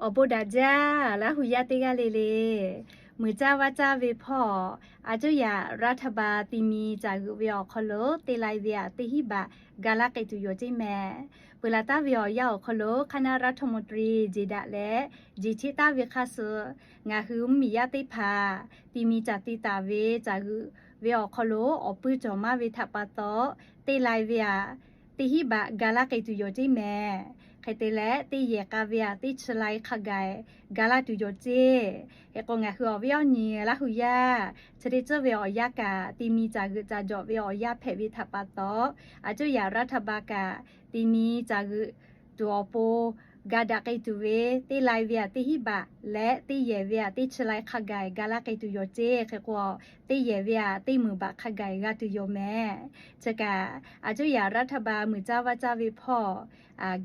Awˬ bon daꞈ jaˇ, Laˇ hu yaˇ teˇ g'aˇ le le. Muiˬ caˇ vaˇ caˇ ve hpawˇ, a cuˇ yaꞈ รัฐบาล ti mi caˬ g'euꞈ ve awˬ hk'aw lo te lai ve aꞈ teˇ hinˉ baꞈ ga laˇ k'ai tuˬ yoˬ ceˇ mehˍ. Peuˬ laˬ taˍ ve awˬ yanˇ awˬ hk'aw lo คณะรัฐมนตรี jeˬ daꞈ leh, jeˬ cheˆ taˍ ve hk'aˇ suh, ngaˬ hui mvuhˇmiˬ yaˇ teˇ hpaˍ ti mi caˬ te taˍ ve caˬ g'euꞈ ve awˬ hk'aw lo awˬ puiˇ cawˬ maˇ ve htaꞈ pa taw, te lai ve aꞈ teˇ hinˉ baꞈ ga laˇ k'ai tuˬ yoˬ ceˇ mehˍ. Hk'e te leh, teˇ yehˬ k'a ve aꞈ teˇ chi lai hk'a gaˬ ga laˇ tuˬ yoˬ ceˇ. Hk'e k'o, ngaˬ hui awˬ viˉ awˬ nyi Laˇ hu yaˇ chi teˇ tcuhˇ ve awˬ yanˇ kaꞈ, ti mi caˬ g'euꞈ caˬ jawˬ ve awˬ yanˇ hpehꞈ ve htaꞈ pa taw, a cuˇ yaꞈ รัฐบาล kaꞈ ti mi caˬ g'euꞈ tuˬ awˬ pon ga daꞈ k'ai tuˬ ve, te lai ve aꞈ teˇ hinˉ baꞈ leh teˇ yehˬ ve aꞈ teˇ chi lai hk'a gaˬ ga laˇ k'ai tuˬ yoˬ ceˇ. Hk'e k'o, teˇ yehˬ ve aꞈ teˇ meunˍ baꞈ hk'a gaˬ g'a tuˬ yoˬ mehˍ. Chi kaꞈ, a cuˇ yaꞈ รัฐบาล muiˬ caˇ vaˇ caˇ ve hpawˇ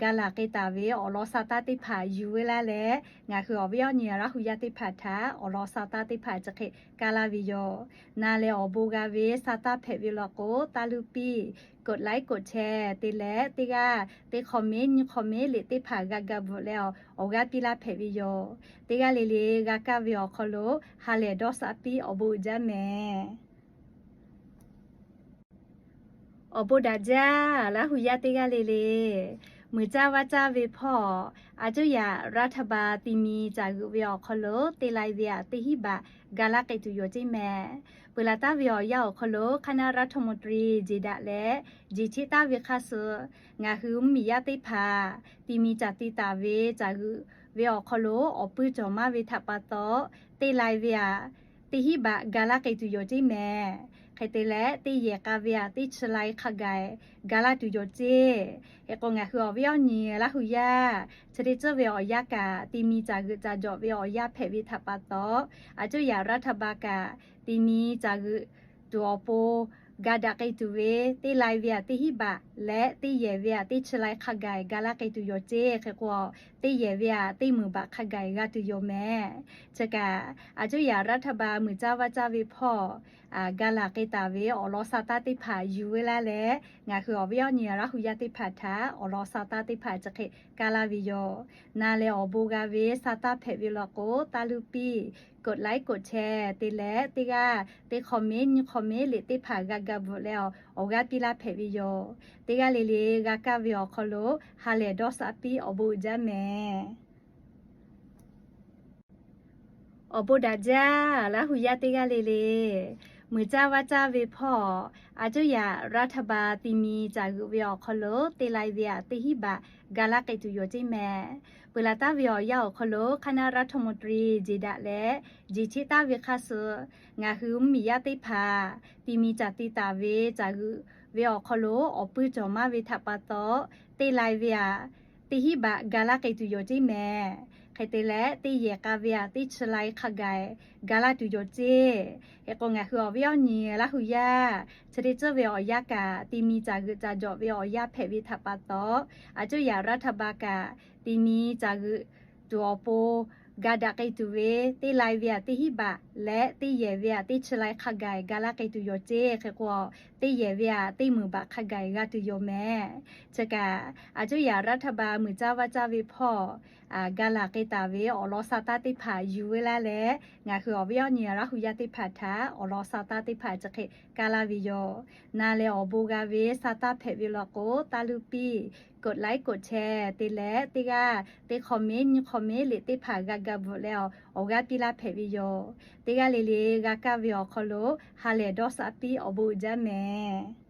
ga laˬ k'ai taˍ ve awˬ lawn sa taˇ teˇ hpaˍ yuˬ ve laˇ leh, ngaˬ hui awˬ viˉ awˬ nyi Laˇ hu yaˇ teˇ hpaˍ htaꞈ awˬ lawn sa taˇ teˇ hpaˍ chi hk'e kaˇ laˇ ve yoˬ. Na leh awˬ bon g'a ve sa taˇ hpehꞈ ve law k'o, taˇ luˇ piˇ กดไลค์ กดแชร์ te leh, teˇ g'aˇ teˇ คอมเมนต์ nyiˇ คอมเมนต์ liꞈ teˇ hpaˍ g'a ga bvuhꞈ leh awˬ g'aˇ piˇ laˇ hpehꞈ ve yoˬ. Teˇ g'aˇ le le g'a kaˇ ve awˬ hk'aw lo ha lehˬ dawˇ shaˆ piˇ awˬ bon uiˍ jaˇ mehˍ. Awˬ bon daꞈ jaˇ, Laˇ hu yaˇ teˇ g'aˇ le le. Muiˬ caˇ vaˇ caˇ ve hpawˇ, a cuˇ yaꞈ รัฐบาล ti mi caˬ g'euꞈ ve awˬ hk'aw lo te lai ve aꞈ teˇ hinˉ baꞈ ga laˇ k'ai tuˬ yoˬ ceˇ mehˍ. Peuˬ laˬ taˍ ve awˬ yanˇ awˬ hk'aw lo คณะรัฐมนตรี jeˬ daꞈ leh, jeˬ cheˆ taˍ ve hk'aˇ suh, ngaˬ hui mvuhˇmiˬ yaˇ teˇ hpaˍ ti mi caˬ te taˍ ve caˬ g'euꞈ ve awˬ hk'aw lo awˬ puiˇ cawˬ maˇ ve htaꞈ pa taw, te lai ve aꞈ teˇ hinˉ baꞈ ga laˇ k'ai tuˬ yoˬ ceˇ mehˍ. Hk'e te leh, teˇ yehˬ k'a ve aꞈ teˇ chi lai hk'a gaˬ ga laˇ tuˬ yoˬ ceˇ. Hk'e k'o, ngaˬ hui awˬ viˉ awˬ nyi Laˇ hu yaˇ chi teˇ tcuhˇ ve awˬ yanˇ kaꞈ, ti mi caˬ g'euꞈ caˬ jawˬ ve awˬ yanˇ hpehꞈ ve htaꞈ pa taw, a cuˇ yaꞈ รัฐบาล kaꞈ ti mi caˬ g'euꞈ tuˬ awˬ pon ga daꞈ k'ai tuˬ ve, te lai ve aꞈ teˇ hinˉ baꞈ leh teˇ yehˬ ve aꞈ teˇ chi lai hk'a gaˬ ga laˇ k'ai tuˬ yoˬ ceˇ. Hk'e k'o, teˇ yehˬ ve aꞈ teˇ meunˍ baꞈ hk'a gaˬ g'a tuˬ yoˬ mehˍ. Chi kaꞈ, a cuˇ yaꞈ รัฐบาล muiˬ caˇ vaˇ caˇ ve hpawˇ ga laˬ k'ai taˍ ve awˬ lawn sa taˇ teˇ hpaˍ yuˬ ve laˇ leh, ngaˬ hui awˬ viˉ awˬ nyi Laˇ hu yaˇ teˇ hpaˍ htaꞈ awˬ lawn sa taˇ teˇ hpaˍ chi hk'e kaˇ laˇ ve yoˬ. Na leh awˬ bon g'a ve sa taˇ hpehꞈ ve law k'o, taˇ luˇ piˇ กดไลค์ กดแชร์ te leh, teˇ g'aˇ teˇ คอมเมนต์ nyiˇ คอมเมนต์ liꞈ teˇ hpaˍ g'a ga bvuhꞈ leh awˬ g'aˇ piˇ laˇ hpehꞈ ve yoˬ. Teˇ g'aˇ le le g'a kaˇ ve awˬ hk'aw lo ha lehˬ dawˇ shaˆ piˇ awˬ bon uiˍ jaˇ mehˍ. Awˬ bon daꞈ jaˇ, Laˇ hu yaˇ teˇ g'aˇ le le. Muiˬ caˇ vaˇ caˇ ve hpawˇ, a cuˇ yaꞈ รัฐบาล ti mi caˬ g'euꞈ ve awˬ hk'aw lo te lai ve aꞈ teˇ hinˉ baꞈ ga laˇ k'ai tuˬ yoˬ ceˇ mehˍ. Peuˬ laˬ taˍ ve awˬ yanˇ awˬ hk'aw lo คณะรัฐมนตรี jeˬ daꞈ leh, jeˬ cheˆ taˍ ve hk'aˇ suh, ngaˬ hui mvuhˇmiˬ yaˇ teˇ hpaˍ ti mi caˬ te taˍ ve caˬ g'euꞈ ve awˬ hk'aw lo awˬ puiˇ cawˬ maˇ ve htaꞈ pa taw, te lai ve aꞈ teˇ hinˉ baꞈ ga laˇ k'ai tuˬ yoˬ ceˇ mehˍ. Hk'e te leh, teˇ yehˬ k'a ve aꞈ teˇ chi lai hk'a gaˬ ga laˇ tuˬ yoˬ ceˇ. Hk'e k'o, ngaˬ hui awˬ viˉ awˬ nyi Laˇ hu yaˇ chi teˇ tcuhˉ ve awˬ yanˇ kaꞈ, ti mi caˬ g'euꞈ caˬ jawˬ ve awˬ yanˇ hpehꞈ ve htaꞈ pa taw, a cuˇ yaꞈ รัฐบาล kaꞈ ti mi caˬ g'euꞈ tuˬ awˬ pon ga daꞈ k'ai tuˬ ve, te lai ve aꞈ teˇ hinˉ baꞈ leh teˇ yehˬ ve aꞈ teˇ chi lai hk'a gaˬ ga laˇ k'ai tuˬ yoˬ ceˇ. Hk'e k'o, teˇ yehˬ ve aꞈ teˇ meunˍ baꞈ hk'a gaˬ g'a tuˬ yoˬ mehˍ. Chi kaꞈ, a cuˇ yaꞈ รัฐบาล muiˬ caˇ vaˇ caˇ ve hpawˇ ga laˬ k'ai taˍ ve awˬ lawn sa taˇ teˇ hpaˍ yuˬ ve laˇ leh, ngaˬ hui awˬ viˉ awˬ nyi Laˇ hu yaˇ teˇ hpaˍ htaꞈ awˬ lawn sa taˇ teˇ hpaˍ chi hk'e kaˇ laˇ ve yoˬ. Na leh awˬ bon g'a ve sa taˇ hpehꞈ ve law k'o, taˇ luˇ piˇ กดไลค์ กดแชร์ te leh, teˇ g'aˇ teˇ คอมเมนต์ nyiˇ คอมเมนต์ liꞈ teˇ hpaˍ g'a ga bvuhꞈ leh awˬ g'aˇ piˇ laˇ hpehꞈ ve yoˬ. Teˇ g'aˇ le le g'a kaˇ ve awˬ hk'aw lo ha lehˬ dawˇ shaˆ piˇ awˬ bon uiˍ jaˇ mehˍ.